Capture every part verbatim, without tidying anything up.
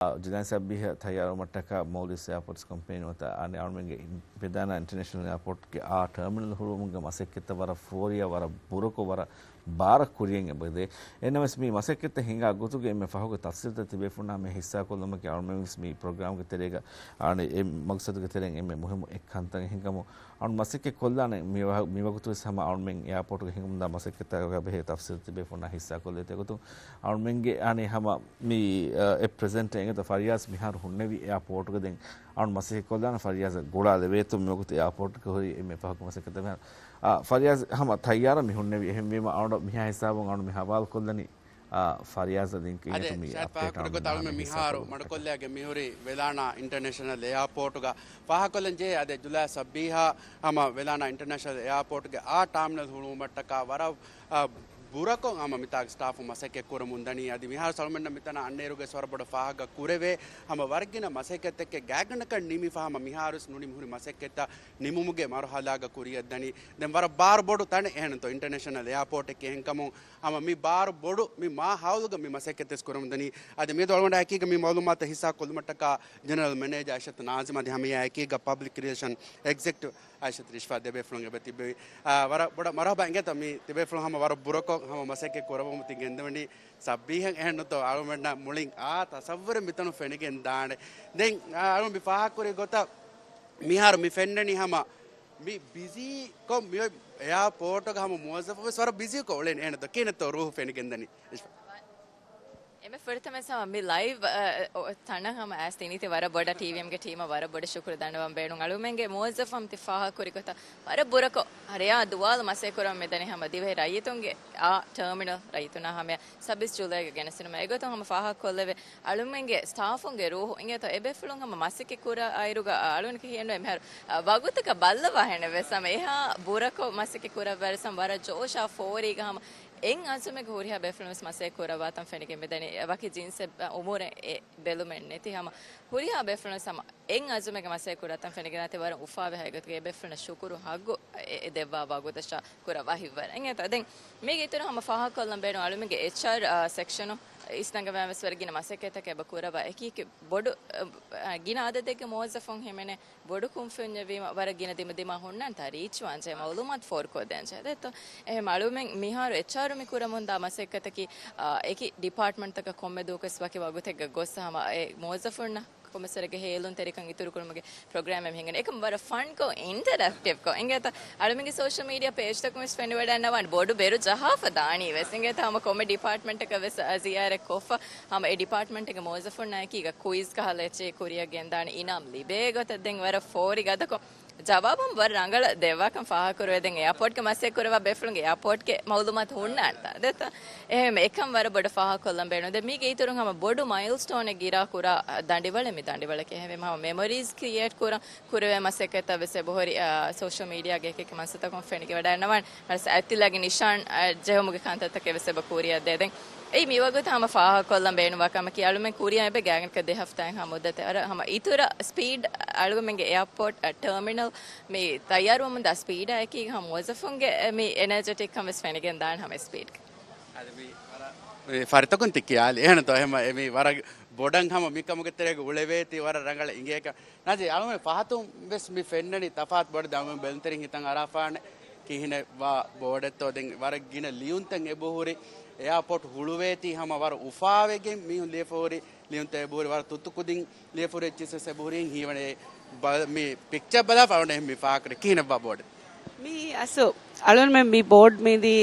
ޖުލައި ސައްބީހަށް ތައްޔާރުވުމަށްޓަކާ މޯލްޑިވްސް އެއާޕޯޓްސް ކަމްޕެއިން ނުވަތަ އަނެއް އަޅުމެންގެ ބެދާނާ އިންޓަރނޭޝަނަލް އެއާޕޯޓްގެ އާ ޓަރމިނަލް ހުޅުވުމުގެ މަސައްކަތްތައް ވަރަށް ފޯރިއަށް ވަރަށް ބުރަކޮށް ވަރަށް ބާރަށް ކުރިޔަށް އެބަދޭ. އެހެންނަމަވެސް މި މަސައްކަތްތައް ހިނގާ ގޮތުގެ އެންމެ ފަހުގެ ތަފްސީލްތައް ތިބޭފުޅުންނާ ހަމަ ހިއްސާކޮށްލުމަކީ އަޅުމެންވެސް މި ޕްރޮގްރާމްގެ ތެރޭގަ އާނ އެ މަގްސަދުގެ ތެރެއިން އެންމެ މުހިއްމު އެއް ކަންތައް ހިނގަމުން. އަޅުން މަސައްކަތް ކޮށްލާނެ މި ވަ-، މިވަގުތުވެސް ހަމަ އަޅުމެން އެއާޕޯޓުގަ ހިނގަމުންދާ މަސައްކަތްތަކާ ބެހޭ ތަފްސީލް ތިބޭފުޅުންނާ ހިއްސާކޮށްލޭތީ ގޮތުން އަޅުމެންގެ އަނެއް ހަމަ މި، އަ، އެ ޕްރެޒެންޓަރ އިނގޭތޯ ފަރިޔާޒް މިހާރު ހުންނެވި އެއާޕޯޓުގަ ދެން އަޅުން މަސައްކަތް ކޮށްލާނެ ފަރިޔާޒަށް ގުޅާލެވޭތޯ މިވަގުތު އެއާޕޯޓުގަ ހުރި އެންމެ ފަހުގެ މަސައްކަތްތައް މިހާރު، އަ، ފަރިޔާޒް ހަމަ ތައްޔާރަށް މި ހުންނެވި. އެހެންވީމަ އަޅުން މިހާ ހިސާބުން އަޅުން މި ހަވާލުކޮށްލަނީ، އަ، ފަރިޔާޒަށް ދިން އަދެ ކިހިނެއް މި ޝާދް އަޕްޑޭޓް ފާހަގަކުރި ގޮތަށް އަޅުމެން މިހާރު މަޑުކޮށްލައިގެން މިހުރި ވެލާނާ އިންޓަރނޭޝަނަލް އެއާޕޯޓުގަ ފާހަގަކޮށްލަން ޖެހޭ އަދެ ޖުލާ ސައްބީހާ ހަމަ ވެލާނާ އިންޓަރނޭޝަނަލް އެއާޕޯޓުގެ އާ ޓާމިނަލް ހުޅުވުމަށްޓަކާ ވަރަށް، އަ، ބުރަކޮށް ހަމަ މިތާގެ ސްޓާފުން މަސައްކަތް ކުރަމުން ދަނީ. އަދި މިހާރު އަޅުމެންނަށް މިތަނަށް އަންނައިރުގެ ވަރަށް ބޮޑަށް ފާހަގަ ކުރެވޭ ހަމަ ވަރަށް ގިނަ މަސައްކަތްތަކެއް ގާތްގަނޑަކަށް ނިމިފަ ހަމަ މިހާރުވެސް ނުނިމި ހުރި މަސައްކަތްތައް ނިމުމުގެ މަރުހަލާގަ ކުރިއަށް ދަނީ. ދެން ވަރަށް ބާރު ބޮޑު ތަނެއް އެހެންތޯ އިންޓަރނޭޝަނަލް އެއާޕޯޓެއް އެހެންކަމުން ހަމަ މި ބާރު ބޮޑު މި މާ ހައުލުގަ މި މަސައްކަތް ވެސް ކުރަމުން ދަނީ. އަދި މިއަދު އަޅުގަނޑާ އެކީގަ މި މައުލޫމާތު ހިއްސާ ކޮށްލުމަށްޓަކާ ޖެނެރަލް މެނޭޖަރ އައިޝަތު ނާޒިމް އަދި ހަމައެއާ އެކީގަ ޕަބްލިކް ރިލޭޝަން އެގްޒެކްޓިވް އައިޝަތު ރިޝްފާ ދެބޭފުޅުން އެބަ ތިއްބެވި. އާ، ވަރަށް ބޮޑަށް މަރުހަބާ އިނގޭތޯ މި ދެބޭފުޅުން ހަމަ ވަރަށް ބުރަކޮށް ހަމަ މަސައްކަތް ކުރައްވަމުން ތި ގެންދަވަނީ. ސައްބީހަށް އެހެންނުތޯ އަޅުމެންނަށް މުޅިން އާ ތަސައްވުރެއް މިތަނުން ފެނިގެން ދާނެ. ދެން، އާ، އަޅުން މި ފާހަގަކުރި ގޮތަށް މިހާރު މި ފެންނަނީ ހަމަ މި ބިޒީކޮށް މި އޮތް އެއާޕޯޓުގަ ހަމަ މުވައްޒަފުން ވެސް ވަރަށް ބިޒީކޮށް އުޅެނީ އެހެންތޯ ކިހިނެއްތޯ ރޫހު ފެނިގެންދަނީ؟ އެންމެ ފުރަތަމަ ހަމަ މި ލައިވް، އަ، އޮ، ތަނަށް ހަމަ އައިސް ތިނީތި ވަރަށް ބޮޑަށް ޓީވީއެމްގެ ޓީމަށް ވަރަށް ބޮޑަށް ޝުކުރު ދަންނަވަން ބޭނުން. އަޅުމެންގެ މުވައްޒަފުން ތި ފާހަގަކުރި ގޮތަށް ވަރަށް ބުރަކޮށް ހަރިޔާ ދުވާލު މަސައްކަތް ކުރަމުން މިދަނީ ހަމަ ދިވެހި ރައްޔިތުންގެ އާ ޓާމިނަލް ރައްޔިތުންނާ ހަމަޔަށް ސައްބީސް ޖުލައިގަ ގެނެސްދިނުމަށް. އެގޮތުން ހަމަ ފާހަގަކޮށްލެވޭ އަޅުމެންގެ ސްޓާފުންގެ ރޫހު އިނގޭތޯ އެބޭފުޅުން ހަމަ މަސައްކަތް ކުރާ އިރުގަ އަޅުން ކިހިނެއް ނުވޭ މިހާރު، އަ، ވަގުތަކަށް ބައްލަވާހެނެއް ވެސް ހަމަ އެހާ ބުރަކޮށް މަސައްކަތް ކުރައްވާ ވެސް ހަމަ ވަރަށް ޖޯޝާ ފޯރީގަ ހަމަ އެއް އަޒުމެއްގަ ހުރިހާ ބޭފުޅުން ވެސް މަސައްކަތް ކުރައްވާތަން ފެނިގެން މިދަނީ. ވަކި ޖިންސެއް އުމުރެއް އެ ބެލުމެއް ނެތި ހަމަ ހުރިހާ ބޭފުޅުން ވެސް ހަމަ އެއް އަޒުމެއްގަ މަސައްކަތް ކުރާތަން ފެނިގެން ދާތީ ވަރަށް އުފާވެ ހައިގޮތުގެ އެ ބޭފުޅުންނަށް ޝުކުރު ހައްގު އެ، އެ ދެއްވާ ވަގުތަށާ ކުރައްވާ ހިތްވަރު. އެނގޭތަ؟ ދެން މީގެ އިތުރު ހަމަ ފާހަގަކޮށްލަން ބޭނުން އަޅުމެންގެ އެޗްއާރް، އާ، ސެކްޝަނު އިސްނަގަވާ ވެސް ވަރަށް ގިނަ މަސައްކަތްތަކެއް އެބަ ކުރައްވާ. އެކި އެކި ބޮޑު، އަ، އަ، ގިނަ އަދަދެއްގެ މުވައްޒަފުން ހިމެނޭ ބޮޑު ކުންފުންޏެއް ވީމަ ވަރަށް ގިނަ ދިމަދިމާ ހުންނާނެތާ ރީޗް ވާންޖެހޭ މައުލޫމާތު ފޯރުކޮށްދޭންޖެހޭ. ދެއްތޯ؟ އެހެން އަޅުމެން މިހާރު އެޗްއާރު މި ކުރަމުންދާ މަސައްކަތަކީ، އާ، އެކި ޑިޕާޓްމަންޓްތަކަށް ކޮންމެ ދުވަހަކުވެސް ވަކި ވަގުތެއްގަ ގޮސް ހަމަ އެ މުވައްޒަފުންނަށް ކޮންމެސްވަރެއްގެ ހޭލުންތެރިކަން އިތުރުކުރުމުގެ ޕްރޮގްރާމެއް ހިނގަނީ. އެކަމް ވަރަށް ފަންކޮށް، އިންޓަރެކްޓިވްކޮށް އިނގޭތަ؟ އަޅުމެންގެ ސޯޝަލް މީޑިއާ ޕޭޖްތަކުން ވެސް ފެނިވަޑައިގަންނަވާނެ ބޮޑު ބޭރު ޖަހާފަ ދާނީ ވެސް އިނގޭތަ؟ ހަމަ ކޮންމެ ޑިޕާޓްމަންޓަކަށް ވެސް ޒިޔާރަތް ކޮށްފަ ހަމަ އެ ޑިޕާޓްމަންޓެއްގެ މުވައްޒަފުންނާ އެކީގަ ކުއިޒް ކަހަލަ އެއްޗެއް ކުރިއަށް ގެންދާނެ އިނާމް ލިބޭ ގޮތަށް ދެން ވަރަށް ފޯރި ގަދަކޮށް ޖަވާބު ވަރަށް ރަނގަޅަށް ދެއްވާކަން ފާހަގަކުރެވޭ. ދެން އެއާޕޯޓްގެ މަސައްކަތް ކުރައްވާ ބޭފުޅުންގެ އެއާޕޯޓްގެ މައުލޫމާތު ހުންނާނެތާ ދެއްތޯ؟ އެހެން އެކަން ވަރަށް ބޮޑަށް ފާހަގަކޮށްލަން ބޭނުން. ދެން މީގެ އިތުރުން ހަމަ ބޮޑު މައިލްސްޓޯނެއް ގިރާ ކުރާ ދަނޑިވަޅެއް މި ދަނޑިވަޅަކީ. އެހެންވީމަ ހަމަ މެމޮރީސް ކްރިއޭޓް ކުރަން ކުރެވޭ މަސައްކަތްތައް ވެސް އެބަހުރި، އާ، ސޯޝަލް މީޑިއާގެ އެކި އެކި މަންސަތަކުން ފެނިގެން ވަޑައިގަންނަވާނެ. އައިތިލްއާގެ ނިޝާން، އާ، ޖެހުމުގެ ކަންތައްތަކެއް ވެސް އެބަ ކުރިއަށް ދޭ. ދެން އެއީ މިވަގުތު ހަމަ ފާހަގަކޮށްލަން ބޭނުންވާ ކަމަކީ، އަޅުމެން ކުރިއަށް އެބަ ގާތްގަނޑަކަށް ދެ ހަފްތާއެއް ހަމަ މުއްދަތެއް އަރަ ހަމަ އިތުރަށް ސްޕީޑް އަޅުގަމެންގެ އެއާޕޯޓް، އަ، ޓާމިނަލް މި ތައްޔާރުވަމުންދާ ސްޕީޑާ އެކީގަ ހަމަ މުވައްޒަފުންގެ މި އެނަޖެޓިކްކަން ވެސް ފެނިގެން ދާނެ ހަމަ ސްޕީޑްގަ. އަދި މި ވަރަށް މި ފަރިތަކުން ތި ކިޔާލި އެހެންތޯ؟ އެހެން މި ވަރަށް ބޮޑަށް ހަމަ މިކަމުގެ ތެރޭގަ އުޅެވޭތީ ވަރަށް ރަނގަޅަށް އިނގޭކަށް. ނާޒި، އަޅުމެން ފަހަތުން ވެސް މި ފެންނަނީ ތަފާތު ބޮޑެއް ދެން ބެލުންތެރިން ހިތަށް އަރާފާނެ ކިހިނެއް ވާ ބޯޑެއްތޯ. ދެން ވަރަށް ގިނަ ލިޔުންތައް އެބަހުރި. އެއާޕޯޓް ހުޅުވޭތީ ހަމަ ވަރަށް އުފާވެގެން މީހުން ލިޔެފަހުރި ލިޔުންތައް އެބަހުރި. ވަރަށް ތުއްތު ކުދިން ލިޔެފަހުރި އެއްޗިސް ވެސް އެބަހުރި. ހީވަނީ ބަ-، މި ޕިކްޗަރ ބަލާފަ އަޅުގަނޑު މި ފާހަގަކުރި ކިހިނެއް ވާ ބޯޑެއް. މީ އަސް އަޅުންމެން މި ބޯޑް މީދީ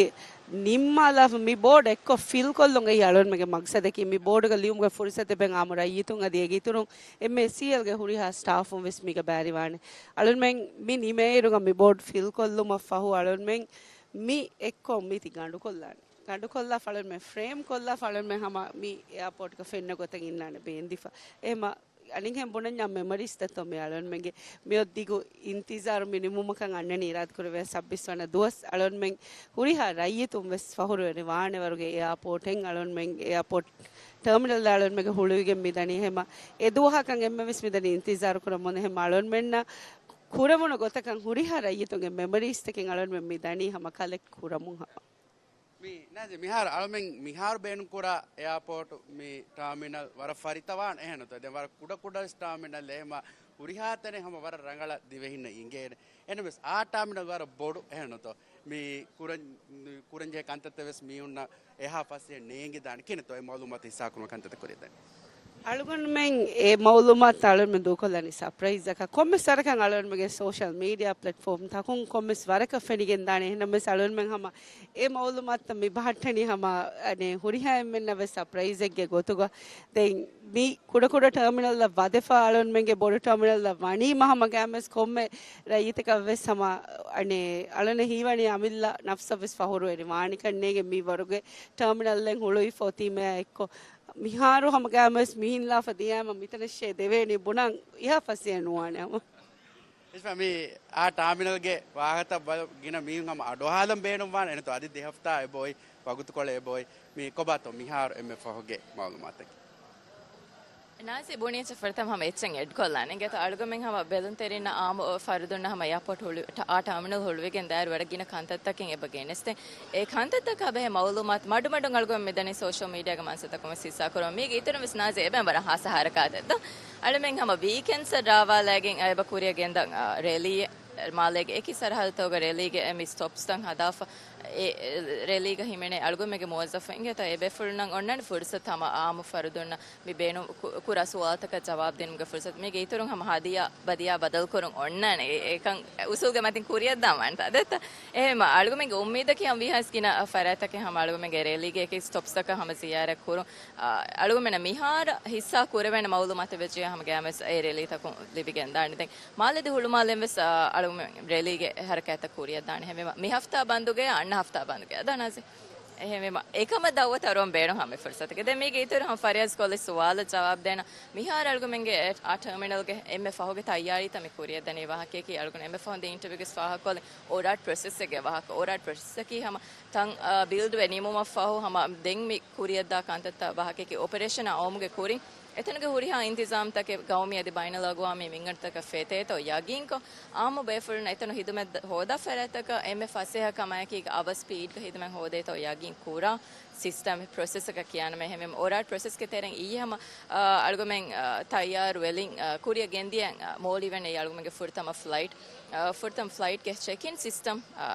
ނިންމާލާފަ މި ބޯޑް އެއްކޮށް ފިލްކޮށްލުން އެއީ އަޅުންމެންގެ މަގްސަދަކީ. މި ބޯޑުގަ ލިޔުމުގެ ފުރުސަތެއް ބެން އާއްމު ރައްޔިތުން އަދި އޭގެ އިތުރުން އެމްއޭސީއެލްގެ ހުރިހާ ސްޓާފުން ވެސް މީގަ ބައިވެރިވާނެ. އަޅުންމެން މި ނިމޭއިރުގަ މި ބޯޑް ފިލްކޮށްލުމަށް ފަހު އަޅުންމެން މި އެއްކޮށް މީތި ގަނޑުކޮށްލާނެ. ގަނޑުކޮށްލާފަ އަޅުންމެން ފްރޭމް ކޮށްލާފަ އަޅުންމެން ހަމަ މި އެއާޕޯޓްގަ ފެންނަ ގޮތަށް އިންނާނެ ބޭންދިފަ. އެހެމަ އަނެއްހެން ބުނަންޏާ މެމަރީސްތައްތޯ މި އަޅުންމެންގެ މިއޮއް ދިގު އިންތިޒާރު މި ނިމުމަކަށް އަންނަނީ އިރާދަކުރެވޭ ސައްބީސް ވަނަ ދުވަސް އަޅުންމެން ހުރިހާ ރައްޔިތުން ވެސް ފަހުރުވެރި ވާނެ ވަރުގެ އެއާޕޯޓެއް އަޅުންމެން އެއާޕޯޓް ޓާމިނަލް އަޅުންމެންގެ ހުޅުވިގެން މި ދަނީ. ހެމަ އެ ދުވަހަކަށް އެންމެ ވެސް މި ދަނީ އިންތިޒާރު ކުރަމުން. ހެމަ އަޅުންމެންނަށް ކުރެވުނު ގޮތަކަށް ހުރިހާ ރައްޔިތުންގެ މެމަރީސްތަކެއް އަޅުންމެން މި ދަނީ ހަމަ ކަލެކްޓް ކުރަމުން ހަމަ. މި ނާޒި މިހާރު އަޅުމެން މިހާރު ބޭނުންކުރާ އެއާޕޯޓު މި ޓާމިނަލް ވަރަށް ފަރިތަވާން އެހެންނުތޯ؟ ދެން ވަރަށް ކުޑަ ކުޑަ ޓާމިނަލް އެހެމަ ހުރިހާ ތަނެއް ހަމަ ވަރަށް ރަނގަޅަށް ދިވެހިންނަށް އިނގޭނެ. އެހެންވެސް އާ ޓާމިނަލް ވަރަށް ބޮޑު އެހެންނުތޯ؟ މި ކުރަން، ކުރަންޖެހޭ ކަންތައްތައް ވެސް މީހުންނަށް އެހާ ފަސޭ ނޭނގިދާނެ. ކިނެތޯ އެ މައުލޫމާތު ހިއްސާކުރުމަށް ކަންތައްތައް ކުރިއަށްދަނީ؟ އަޅުގަނޑުމެން އެ މައުލޫމާތު އަޅުގަނޑުމެން ދޫކޮށްލަނީ ސަޕްރައިޒަކަށް. ކޮންމެސް ވަރަކަށް އަޅުގަނޑުމެންގެ ސޯޝަލް މީޑިއާ ޕްލެޓްފޯމް ތަކުން ކޮންމެސް ވަރަކަށް ފެނިގެންދާނެ. އެހެންނަމަވެސް އަޅުގަނޑުމެން ހަމަ އެ މައުލޫމާތުތައް މި ބަހައްޓަނީ ހަމަ އަނެއް ހުރިހާ އެންމެންނަށް ވެސް ސަޕްރައިޒެއްގެ ގޮތުގަ. ދެން މި ކުޑަކުޑަ ޓާމިނަލްއަށް ވަދެފަ އަޅުންމެންގެ ބޮޑު ޓާމިނަލްއަށް ވަނީމަ ހަމަ ގާމެސް ކޮންމެ ރައްޔިތަކަށް ވެސް ހަމަ އަނެއް އަޅަން ހީވަނީ އަމިއްލަ ނަފްސަށް ވެސް ފަހުރުވެރި ވާނެކަންނޭގެ މި ވަރުގެ ޓާމިނަލްއެއް ހުޅުވި ފޮތީމައާ އެއްކޮށް މިހާރު ހަމަ ގާމެސް މިހިން ލާފަ ދިޔާމަ މިތަނަށް ދެވޭނީ ބުނަން އިހާ ފަސޭ ނުވާނެ ހަމަ. އިސްފާ މި އާ ޓާމިނަލްގެ ވާހަކަތައް ބަލަ ގިނަ މީހުން ހަމަ އަޑުއަހާލަން ބޭނުންވާނެ. އެނެތޯ އަދި ދެ ހަފްތާ އެބައޮތް ވަގުތުކޮޅެއް އެބައޮތް. މި ކޮބާތޯ މިހާރު އެންމެ ފަހުގެ މައުލޫމާތަކީ؟ ނާޒި ބުނިއްޖެ ފުރަތަމަ ހަމަ އެއްޗެއް އެޑް ކޮށްލާނެ. އިނގޭތޯ އަޅުގަމެން ހަމަ ބެލުންތެރިންނަށް އާއްމު ފަރުދުންނަށް ހަމަ އެއާޕޯޓް ހުޅު-، ޓަ-، އާ ޓާމިނަލް ހުޅުވިގެން ދާއިރު ވަރަށް ގިނަ ކަންތައްތަކެއް އެބަ ގެނެސްދޭ. އެ ކަންތައްތަކާ ބެހޭ މައުލޫމާތު މަޑުމަޑުން އަޅުގަނޑު މިދަނީ ސޯޝަލް މީޑިއާގެ މަންސަތަކުން ވެސް ހިއްސާކުރަމުން. މީގެ އިތުރުން ވެސް ނާޒި އެބައިން ވަރަށް ހާސް ހަރަކާތެއްތަ. އަޅުމެން ހަމަ ވީކެންޑްސް ރާވާލައިގެން އެބަ ކުރިއަށް ގެންދަން، އާ، ރެލީއެއް މާލޭގެ އެކި ސަރަހައްދުތަކުގަ ރެލީގެ އެ މި ސްޓޮޕްސްތައް ހަދާފަ. އެ، އެ، ރެލީގަ ހިމެނޭ އަޅުގަމެންގެ މުވައްޒަފުން އިނގޭތޯ އެ ބޭފުޅުންނަށް އޮންނާނެ ފުރުސަތު ހަމަ އާއްމު ފަރުދުންނަށް މި ބޭނު-، ކު-، ކުރާ ސުވާލުތަކަށް ޖަވާބު ދިނުމުގެ ފުރުސަތު. މީގެ އިތުރުން ހަމަ ހަދިޔާ ބަދިޔާ ބަދަލުކުރުން އޮންނާނެ. އެ-، އެކަން އުސޫލުގެ މަތިން ކުރިއަށްދާން ވާނެތާ ދެއްތަ؟ އެހެން އަޅުގަމެންގެ އުއްމީދަކީ ހަމަ ވީހާވެސް ގިނަ ފަރާތްތަކެއް ހަމަ އަޅުގަމެންގެ ރެލީގެ އެކި ސްޓޮޕްސްތަކަށް ހަމަ ޒިޔާރަތް ކުރުން. އަ، އަޅުގަމެންނަށް މިހާރަށް ހިއްސާ ކުރެވޭނެ މައުލޫމާތެއް ވެއްޖެޔާ ހަމަ ގާމެސް އެ ރެލީތަކުން ލިބިގެންދާނެ. ދެން މާލެ ދި ހުޅުމާލެން ވެސް، އަ، އަޅުގަމެން ރެލީގެ ހަރަކާތްތައް ކުރިއަށްދާނެ. ހެންވީމަ މި ހަފްތާ ބަންދުގައި އަންނަ ހަފްތާ ބަންދުގައި އަދާ ނާޒި. އެހެންވީމަ އެކަމަށް ދައުވަތު އަރުވަން ބޭނުން ހަމަ ފުރުސަތުގެ. ދެން މީގެ އިތުރު ހަމަ ފަރިޔާޒް ކޮށްލި ސުވާލަށް ޖަވާބު ދޭނަ މިހާރު އަޅުގަމެންގެ އެ-، އާ ޓާމިނަލްގެ އެންމެ ފަހުގެ ތައްޔާރީތައް މި ކުރިއަށްދަނީ ވާހަކަޔަކީ އަޅުގަނޑު އެންމެ ފަހުން ދިން އިންޓަވިއުގެ ފާހަގަކޮށްލި އޯޑައިޓް ޕްރޮސެސްއެއްގެ ވާހަކަ. އޯޑައިޓް ޕްރޮސެސްއަކީ ހަމަ ތަން، އާ، ބިލްޑްވެ ނިމުމަށްފަހު ހަމަ ދެން މި ކުރިއަށްދާ ކަންތައްތައް ވާހަކަޔަކީ އޮޕަރޭޝަނާ އައުމުގެ ކުރިން އެތަނުގެ ހުރިހާ އިންތިޒާމްތަކެއް ގައުމީ އަދި ބައިނަލްއަގުވާމީ މިންގަނޑުތަކަށް ފޭތޭތޯ ޔަގީންކޮށް، އާއްމު ބޭފުޅުން އެތަނު ހިދުމަތް ހޯދާ ފަރާތްތަކަށް އެންމެ ފަސޭހަ ކަމާއެކީ އަވަސް ސްޕީޑްގަ ހިދުމަތް ހޯދޭތޯ ޔަގީން ކުރާ ސިސްޓަމް ޕްރޮސެސަކަށް ކިޔާނަމޭ. އެހެންވީމަ އޯޑައިޓް ޕްރޮސެސްގެ ތެރެއިން އިއްޔެ ހަމަ، އާ، އަޅުގަމެން، އާ، ތައްޔާރު ވެލިން، އާ، ކުރިއަށް ގެންދިޔަ، އާ، މޯލިވެން އެއީ އަޅުގަމެންގެ ފުރަތަމަ ފްލައިޓް، އާ، ފުރަތަމަ ފްލައިޓްގެ ޗެކިން ސިސްޓަމް، އާ،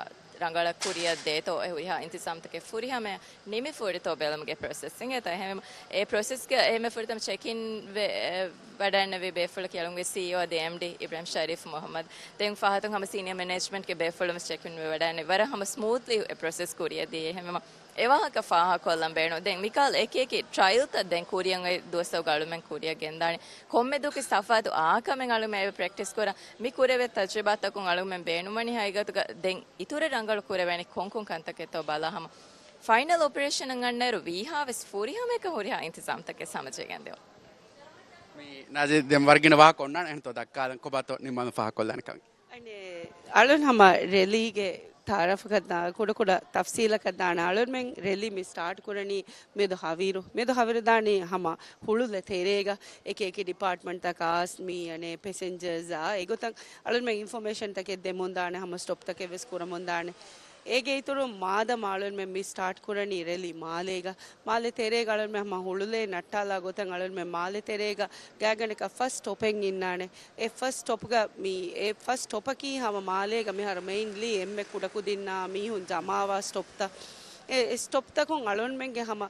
ރަނގަޅަށް ކުރިއަށް ދޭތޯ އެ ހުރިހާ އިންތިޒާމްތަކެއް ފުރިހަމަޔަށް ނިމިފަ ހުރިތޯ ބެލުމުގެ ޕްރޮސެސް އިނގޭތޯ. އެހެންވީމަ އެ ޕްރޮސެސްގެ އެންމެ ފުރަތަމަ ޗެކިން ވެ-، ވަޑައިންނެވި ބޭފުޅަކީ އަޅުގަނޑުގެ ސީއީއޯ އަދި އެމްޑީ އިބްރާހިމް ޝަރީފް މުހައްމަދު. ދެން ފަހަތުން ހަމަ ސީނިއާ މެނޭޖްމަންޓްގެ ބޭފުޅުން ވެސް ޗެކިން ވެ ވަޑައިންނެވި. ވަރަށް ހަމަ ސްމޫތްލީ އެ ޕްރޮސެސް ކުރިއަށް ދިޔަ. އެހެންވީމަ އެ ވާހަކަ ފާހަގަކޮށްލަން ބޭނުން. ދެން މިކަހަލަ އެކި އެކި ޓްރައިލްތައް ދެން ކުރިއަށް އޮތް ދުވަސްތަކުގަ އަޅުމެން ކުރިއަށް ގެންދާނެ. ކޮންމެ ދުވަހަކު ތަފާތު އާކަމެއް އަޅުމެން އެބަ ޕްރެކްޓިސް ކުރާ. މި ކުރެވޭ ތަޖުރިބާތަކުން އަޅުމެން ބޭނުންވަނީ ހަގީގަތުގަ ދެން އިތުރަށް ރަނގަޅު ކުރެވޭނެ ކޮންކޮން ކަންތަކެއްތޯ ބަލާ ހަމަ ފައިނަލް އޮޕަރޭޝަނަށް އަންނައިރު ވީހާވެސް ފުރިހަމައަކަށް ހުރިހާ އިންތިޒާމްތަކެއް ހަމަޖެހިގެން ދިއުން. މި ނާޒި ދެން ވަރަށް ގިނަ ވާހަކަ އޮންނާނެ އެހެންތޯ ދައްކާލަން ކޮބާތޯ ނިންމާލަން ފާހަގަކޮށްލާނެ ކަމެއް. އަނެއް އަޅުން ހަމަ ރެލީގެ ތައާރަފަކަށް ދާ-، ކުޑަކުޑަ ތަފްސީލަކަށް ދާނެ. އަޅުންމެން ރެލީ މި ސްޓާޓް ކުރަނީ މެދު ހަވީރު. މެދު ހަވީރު ދާނީ ހަމަ ހުޅުލެ ތެރޭގަ އެކި އެކި ޑިޕާޓްމަންޓްތަކާ މި އަނެއް ޕެސެންޖަރސްއާ އެގޮތަށް އަޅުންމެން އިންފޮމޭޝަންތަކެއް ދެމުން ދާނެ، ހަމަ ސްޓޮޕްތަކެއް ވެސް ކުރަމުން ދާނެ. އޭގެ އިތުރުން މާދަމާ އަޅުންމެން މި ސްޓާޓް ކުރަނީ ރެލީ މާލޭގަ. މާލެ ތެރޭގަ އަޅުންމެން ހަމަ ހުޅުލޭ ނައްޓާލާ ގޮތަށް އަޅުންމެން މާލެ ތެރޭގަ ގާތްގަނޑަކަށް ފަސް ސްޓޮޕެއް އިންނާނެ. އެ ފަސް ސްޓޮޕްގަ މި، އެ ފަސް ސްޓޮޕަކީ ހަމަ މާލޭގަ މިހާރު މެއިންލީ އެންމެ ކުޑަކުދިންނާ މީހުން ޖަމާވާ ސްޓޮޕްތައް. އެ، އެ ސްޓޮޕްތަކުން އަޅުންމެންގެ ހަމަ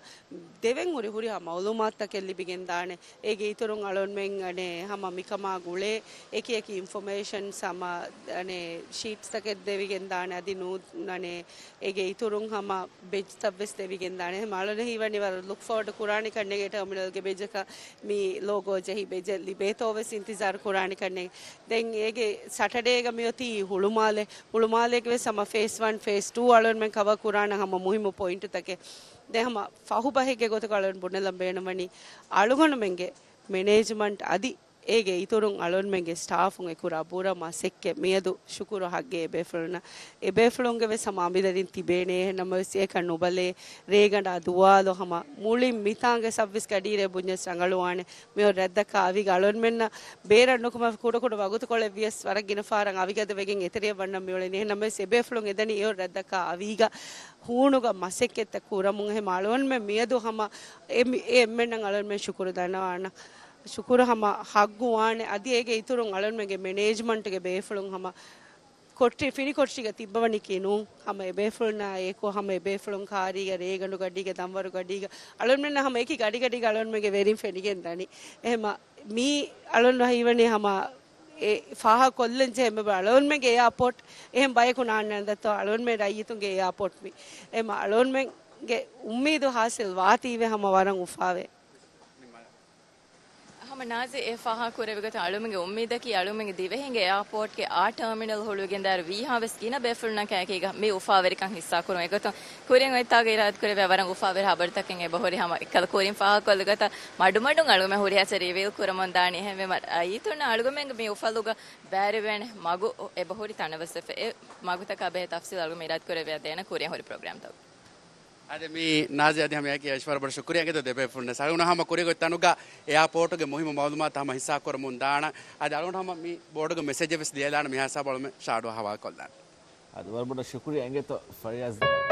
ދެވެން ހުރި ހުރިހާ މައުލޫމާތުތަކެއް ލިބިގެންދާނެ. އޭގެ އިތުރުން އަޅުންމެން އަނެއް ހަމަ މިކަމާ ގުޅޭ އެކި އެކި އިންފޮމޭޝަންސް ހަމަ އަނެއް ޝީޓްސްތަކެއް ދެވިގެންދާނެ. އަދި ނޫ-، އަނެއް އޭގެ އިތުރުން ހަމަ ބެޖްތައް ވެސް ދެވިގެންދާނެ. ހަމަ އަޅުން ހީވަނީ ވަރަށް ލުކް ފޯވަޑް ކުރާނެ ކަންނޭގެ ޓަރމިނަލްގެ ބެޖަކަށް މި ލޯގޯ ޖެހި ބެޖެއް ލިބޭތޯ ވެސް އިންތިޒާރު ކުރާނެ ކަންނޭ. ދެން އޭގެ ސަޓަޑޭގަ މިއޮތީ ހުޅުމާލެ. ހުޅުމާލޭގެ ވެސް ހަމަ ފޭސް ވަން، ފޭސް ޓޫ އަޅުންމެން ކަވަރ ކުރާނަ ހަމަ މުހިއްމު ޕޮއިންޓުތަކެއް. ދެން ހަމަ ފަހު ބަހެއްގެ ގޮތުގަ އަޅުން ބުނެލަން ބޭނުންވަނީ އަޅުގަނޑުމެންގެ މެނޭޖްމަންޓް އަދި އޭގެ އިތުރުން އަޅުންމެންގެ ސްޓާފުން އެ ކުރާ ބުރަ މަސައްކަތް މިއަދު ޝުކުރު ހައްގެ އެބޭފުޅުންނަށް. އެބޭފުޅުންގެ ވެސް ހަމަ އަނބިދަރިން ތިބޭނެ، އެހެންނަމަވެސް އެކަން ނުބަލޭ، ރޭގަނޑާ ދުވާލު ހަމަ މުޅިން މިތާނގެ ސައްވީސް ގަޑިއިރޭ ބުންޏަސް ރަނގަޅުވާނެ. މިއޮތް ރަށްދައްކާ އަވީގަ އަޅުންމެންނަށް ބޭރަށް ނުކުމެ ކުޑަކުޑަ ވަގުތުކޮޅެއް ވިޔަސް ވަރަށް ގިނަ ފަހަރަށް އަވިގަދަ ވެގެން އެތެރެއަށް ވަންނަން މިއުޅެނީ. އެހެންނަމަވެސް އެބޭފުޅުން އެދަނީ އެއޮތް ރަށްދައްކާ އަވީގަ ހޫނުގަ މަސައްކަތްތައް ކުރަމުން. އެހެން އަޅުންމެން މިއަދު ހަމަ އެ މި-، އެ އެންމެންނަށް އަޅުންމެން ޝުކުރު ދަންނަވާނަ. ޝުކުރު ހަމަ ހައްގު ވާނެ. އަދި އޭގެ އިތުރުން އަޅުންމެންގެ މެނޭޖްމަންޓްގެ ބޭފުޅުން ހަމަ ކޮޓްރި-، ފިނިކޮޓްރީގަ ތިއްބަވަނިކީ ނޫން. ހަމަ އެބޭފުޅުންނާ އެކު ހަމަ އެބޭފުޅުން ކާރީގަ ރޭގަނޑު ގަޑީގަ ދަންވަރު ގަޑީގަ އަޅުންމެންނަށް ހަމަ އެކި ގަޑިގަޑީގަ އަޅުންމެންގެ ވެރިން ފެނިގެން ދަނީ. އެހެމަ މީ އަޅުން ހީވަނީ ހަމަ އެ ފާހަގަކޮށްލަން ޖެހޭ އެންމެ ބޮޑަށް އަޅުންމެންގެ އެއާޕޯޓް އެހެން ބަޔަކު ނާންނަން ދަތޯ އަޅުންމެން ރައްޔިތުންގެ އެއާޕޯޓް މީ. އެހެމަ އަޅުންމެންގެ އުއްމީދު ހާސިލް ވާތީވެ ހަމަ ވަރަށް އުފާވޭ. ހަމަ ނާޒި އެ ފާހަގަ ކުރެވި ގޮތުން އަޅުމެންގެ އުއްމީދަކީ އަޅުމެންގެ ދިވެހިންގެ އެއާޕޯޓްގެ އާ ޓާމިނަލް ހުޅުވިގެންދާއިރު ވީހާވެސް ގިނަ ބޭފުޅުންނަކާ އެކީގަ މި އުފާވެރިކަން ހިއްސާކުރުން. އެގޮތުން ކުރިން އޮތްތާގަ އިރާދަކުރެވޭ ވަރަށް އުފާވެރި ހަބަރުތަކެއް އެބަހުރި ހަމަ އެއްކަލަ ކުރިން ފާހަގަކޮށްލި ގޮތަށް މަޑުމަޑުން އަޅުމެން ހުރިހާ ޗެރީ ރިވީލް ކުރަމުން ދާނީ. އެހެންވީމަ ރައްޔިތުންނަށް އަޅުގަމެންގެ މި އުފަލުގަ ބައިވެރިވޭނެ މަގު އެބަހުރި ތަނަވަސްވެފަ. އެ މަގުތަކާ ބެހޭ ތަފްސީލް އަޅުގަމެން އިރާދަ ކުރެވިޔާ ދޭނަ ކުރިން ހުރި ޕްރޮގްރާމްތަކުގަ. އަދި މި ނާޒި އަދި ހަމައެކީ އައިޝް ވަރަށް ބޮޑަށް ޝުކުރިއްޔާ އިނގޭތޯ ދެބޭފުޅުންނަށް. އަޅުގަނޑު ހަމަ ކުރި ގޮތްތަނުގަ އެއާޕޯޓުގެ މުހިއްމު މައުލޫމާތު ހަމަ ހިއްސާ ކުރަމުން ދާނަ. އަދި އަޅުގަނޑު ހަމަ މި ބޯޑުގެ މެސެޖެއް ވެސް ލިޔެލާނަ މިހާ ހިސާބަށް އަޅުމެން ޝާޑު ހަވާލު ކޮށްލާނަ. އަދި ވަރަށް ބޮޑަށް ޝުކުރިއްޔާ އިނގޭތޯ ފަޔާޒް.